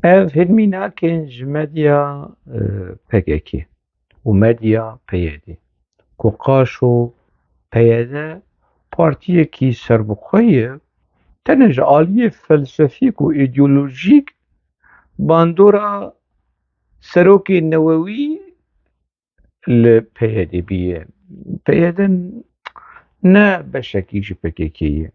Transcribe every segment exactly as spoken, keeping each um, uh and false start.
Ev hin mînakên ji medya, e, P K K û medya P Y D. Ku qaşo P Y D partiyekî serbixwe ye, tenê ji aliyê felsefîk û îdeolojîk bandora serokê newewî li P Y D bûye. P Y D ne beşekî ji P K K ye.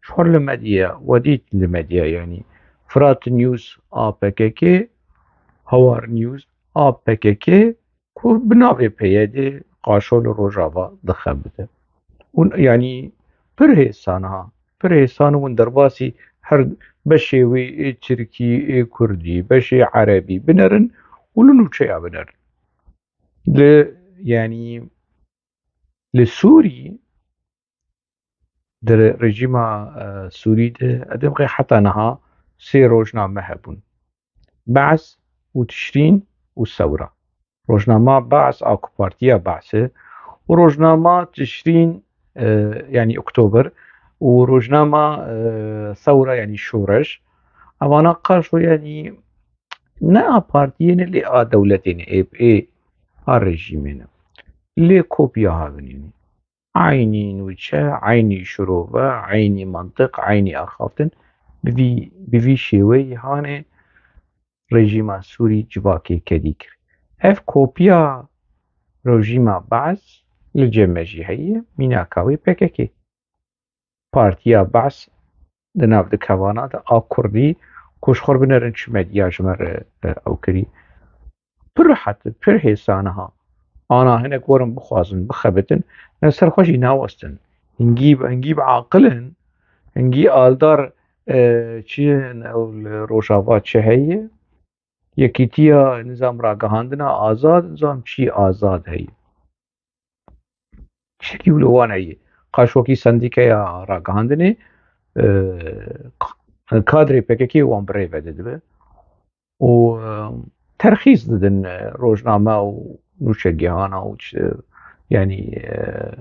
Ji xwe li medya, we dît li medya, yanî Fırat News a P K K, Hawar News a P K K, ku bi navê P Y D qaşo li Rojava dixebite. Û yanî pir hêsan ha, pir hêsan hûn derbasî her beşê wê ê tirkî, ê kurdî, beşê erebî binerin û li nûçeya binerin. Li, yanî li Sûrî, di re-, rejîma, e, Sûrî de, edê bixê heta niha sê rojname hebûn. Be's û Tişrîn û Sewra. Rojnama Be's a ku partiya Be's e û rojnama Tişrîn, e, yanî Oktober û rojnama, e, Sewra yanî Şoreş. Evana qaşo yanî ne a partiyê ne lê a dewletê ne, ê, ê a rejîmê ne. Lê kopya havînî ne. Eynî nûçe, eynî şirove, eynî mantiq, eynî axaftin. Bi vî, bi vî şêweyî hanê rejîma Sûrî civakê kedî kir. Ev kopya rejîma Be's li cem me jî heye, mînaka wê P K K. Partiya Be's di nav di kevana de a kurdî ku ji xwe binerin çi medya ji me re, e, ew kirî. Pir rehet, pir hêsan ha. Ana hinek werin bixwazin, bixebitin, ne ser xwe jî nawestin. Hingî, hingî bi aqil in, hingî aldar, e, çi in ew li Rojava çi heye? Yekîtiya nizam ragihandina azad, nizam çi azad heye. Tiştekî wilo wan heye. Qaşokî sendîkeya ragihandinê, e, kadrê P K K wan bi rê ve didibe. Û, e, terxîs didin, e, rojname û nûçegihana û çi, yanî, e,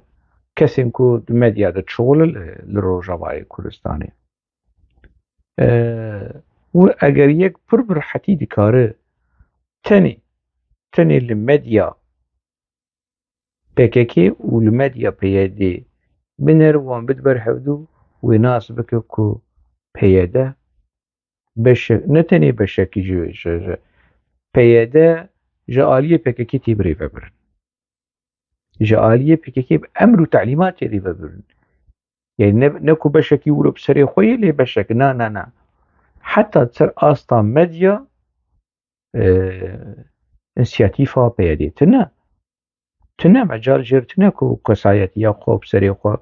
kesên ku di medya de çol li, li Rojavayê Kurdistanê. E, û eger yek pir bi rehetî dikare tenê, tenê li medya P K K û li medya P Y D biner wan bid ber hevdû, wê nas bike ku P Y D beşek, ne tenê beşekî ji, ji, ji P Y D ji aliyê P K K tê birêvebirin. Ji aliyê P K K bi emr û telîmatê rêvebirin. Yani ne, ne ku beşekî wilo bi serê xwe yê lê beşek, na, na, na. Heta ser asta medya, e, însiyatîfa P Y D tune. Tune mecal jêr tune ku kesayetiya xwe bi serê xwe,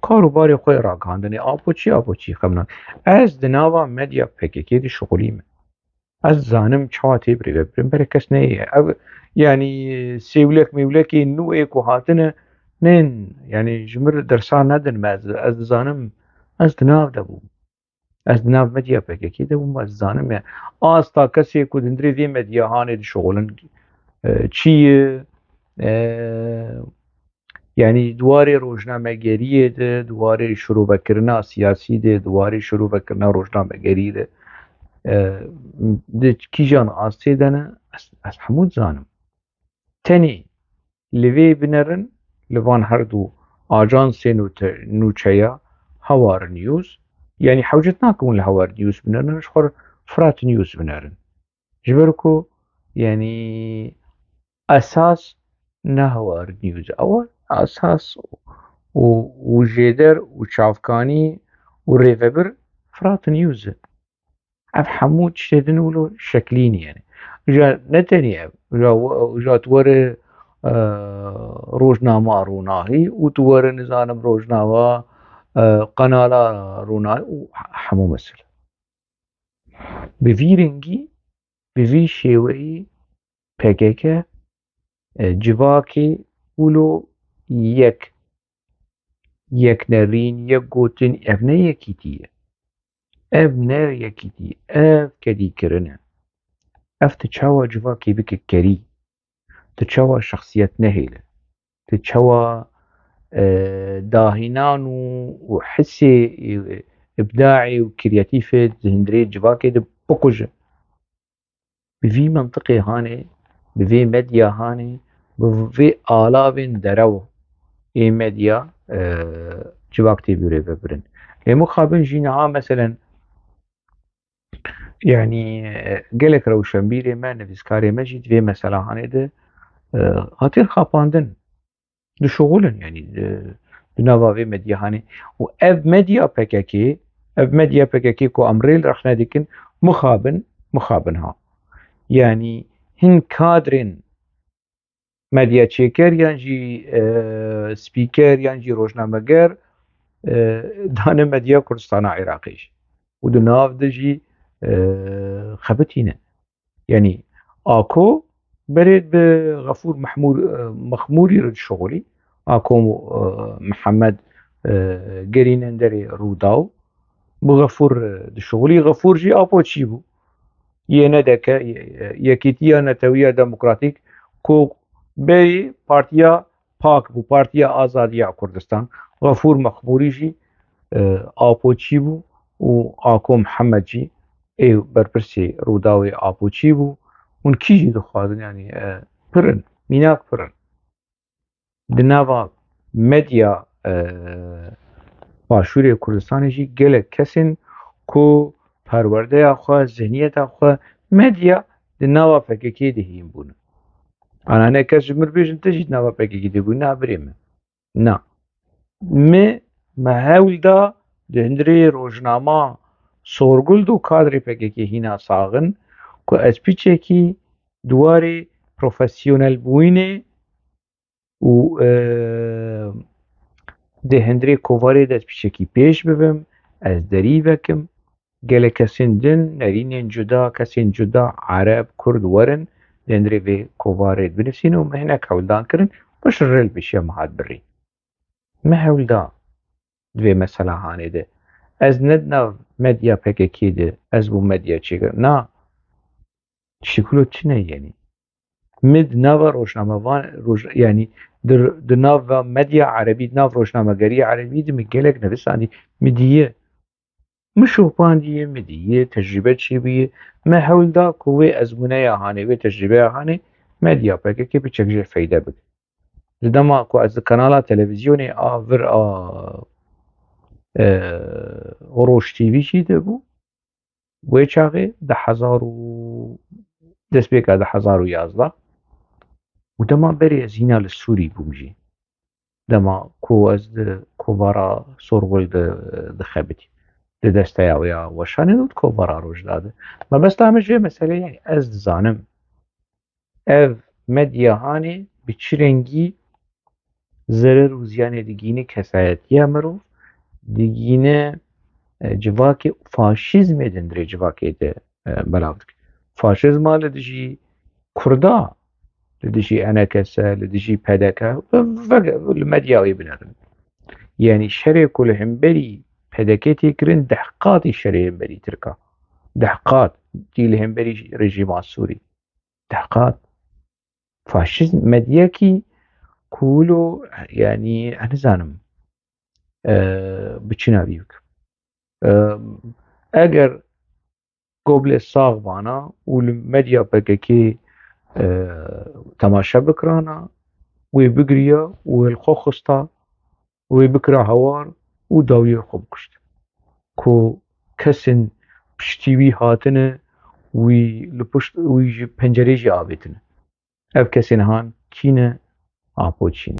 kar û barê xwe ragihandinê, apo çi, apo çi xemna. Ez di nava medya P K K de şixulî me. Ez dizanim çawa tê birêve birin, berê kes neyê. Ev, yanî sêwlek mêwlekê nû ê ku hatine, nên, yanî ji mir dersa nedin me. Ez, ez dizanim, ez di nav de bûm. Ez di nav medya P K K de bûm, ez dizanim ya. Asta kesê ku di hundirê vê medya hanê dişixulin, e, çi ye, e, yanî di warê rojnamegeriyê de, di warê şirovekirina siyasî de, di warê şirovekirina rojnamegerî de, e, di kîjan astê de ne, ez, ez hemû dizanim. Tenê li vê binerin, li van her du ajansên û te-, nûçeya Hawar News, yanî hewcet nake hûn li Hawar News binerin, ji xwe Firat News binerin. Ji ber ku, yanî, esas ne Hawar News e. Ew esas û, û jêder û çavkanî û rêvebir Firat News e. Ev hemû tiştê din wilo şeklînî yani. Ja ne tenê ev, ja, ja tu were, e, rojnama Ronahî û tu were nizanim rojnama, e, qenala Ronahî û hemû mesele. Bi vî rengî, bi vî şêweyî P K K, e, civakê wilo yek, yek nerîn, yek gotin, ev ne yekîtî ye. Ev ne yekîtî, ev kedîkirin e. Ev tu çawa civakê bike kerî? Tu çawa şexsiyet nehêle? Tu çawa, e, dahînan û, û hisê, e, îbdaê û kreatîfê di hundirê civakê de bikuje? bi vî mintiqê hanê, bi vê medya hanê, bi vê alavên derew ê medya, e, civak tê bûrê vebirin. Lê mixabin jî niha, meselen, yanî, e, gelek rewşenbîrê me, nivîskarê me jî di vê meselahanê de, e, hatin xapandin, dişuxulin, yanî, e, di nava vê medya hanê. Û ev medya P K K, ev medya P K K ku em rê li rexne dikin, mixabin, mixabin ha. Yanî hin kadrên medya çêker yan jî, e, spîker yan jî rojnameger, e, dane medya Kurdistana Iraqê jî. Û di nav de jî, e, xebitîne. Yanî Ako berê bi Xefûr Mehmûr, e, Mexmûrî re dişuxulî. Ako, e, Mihemed, e, gerînenderê Rûdaw bi Xefûr, e, dişuxulî. Xefûr jî apo çî bû? Y N D K, Ye-, Yekîtiya Netewiya Demokratîk, ku berî Partiya Pak bû, Partiya Azadiya Kurdistan. Xefûr Mexmûrî jî, e, apo çî bû û Ako Mihemed jî ê berpirsê Rûdawê apo çî bû. Hûn kî jî dixwazin, yanî, e, pir in, mînak pir in. Di nava medya, e, Başûrê Kurdistanê jî gelek kesên ku perwerdeya xwe, zihniyeta xwe, medya di nava P K K de hîn bûne. Ana ne kes ji min bêjin, tu jî di nava P K K de bûyî, na birê min. Na. Me, me hewl da di hundirê rojnama Sorgul û kadrê P K K hîna sax in ku ez piçekî di warê profesyonelbûyînê û, e, di hundirê kovarê de ez piçekî pêş bibim, ez derî vekim. Gelek kesên din, nerînên cuda, kesên cuda, Ereb, Kurd werin, di hundirê vê kovarê binivîsin û me hinek hewldan kirin, piştre li pêşiya me hat birî. Me hewl da di vê meselahanê de. Ez ne di nav medya P K K de, ez bû medya çêkir. Na, şikilo çi ne, yanî? Min di nava rojnamevan, roj-, yanî di, di nava medya erebî, di nav rojnamegeriya erebî de min gelek nivîsandî, min diye. Min şopandiye, min diye, tecrûbe çêbûye. Me hewl da ku wê ezmûneya hanê, wê tecrûbeya hanê medya P K K piçek jê feyde bike. Di dema ku ez di kanala televîzyonê a vir a, e, Roj T V jî de bû, wê çaxê di hezar û, destpêka du hezar û yazdeh û dema berê ez hîna li Sûrî bûm jî. Dema ku ez di kovara Sorgul de dixebitî, di desteya wê ya weşanê û di kovara Rojda de. Mebesta min ji vê meseleyê, yanî ez dizanim ev medya hanê bi çi rengî zerer û ziyanê digihîne kesayetiya mirov, digihîne, e, civakê, faşîzmê di hundirê civakê de, e, belav dike. Faşîzma li dijî Kurda, li dijî E N K S, li dijî P D K, ve, ve, li medya wê binerin. Yanî şerê ku li hemberî P D K tê kirin, deh qatî şerê hemberî Tirka. Deh qat, tî li hemberî rejîma Sûrî. Deh qat. Faşîzm medyekî ku wilo, yanî, ez nizanim, e, bi çi navî bikim. E, eger Goblê sax vana û li medya P K K, e, temaşe bikirana, wê bigiriya û wê li xwe xista, wê bikira hewar û dawiyê xwe bikuşt. Ku kesên piştî wî hatine, wî li pişt, wî ji pencerê jî avêtine. Ev kesên han kî ne? Apo çî ne.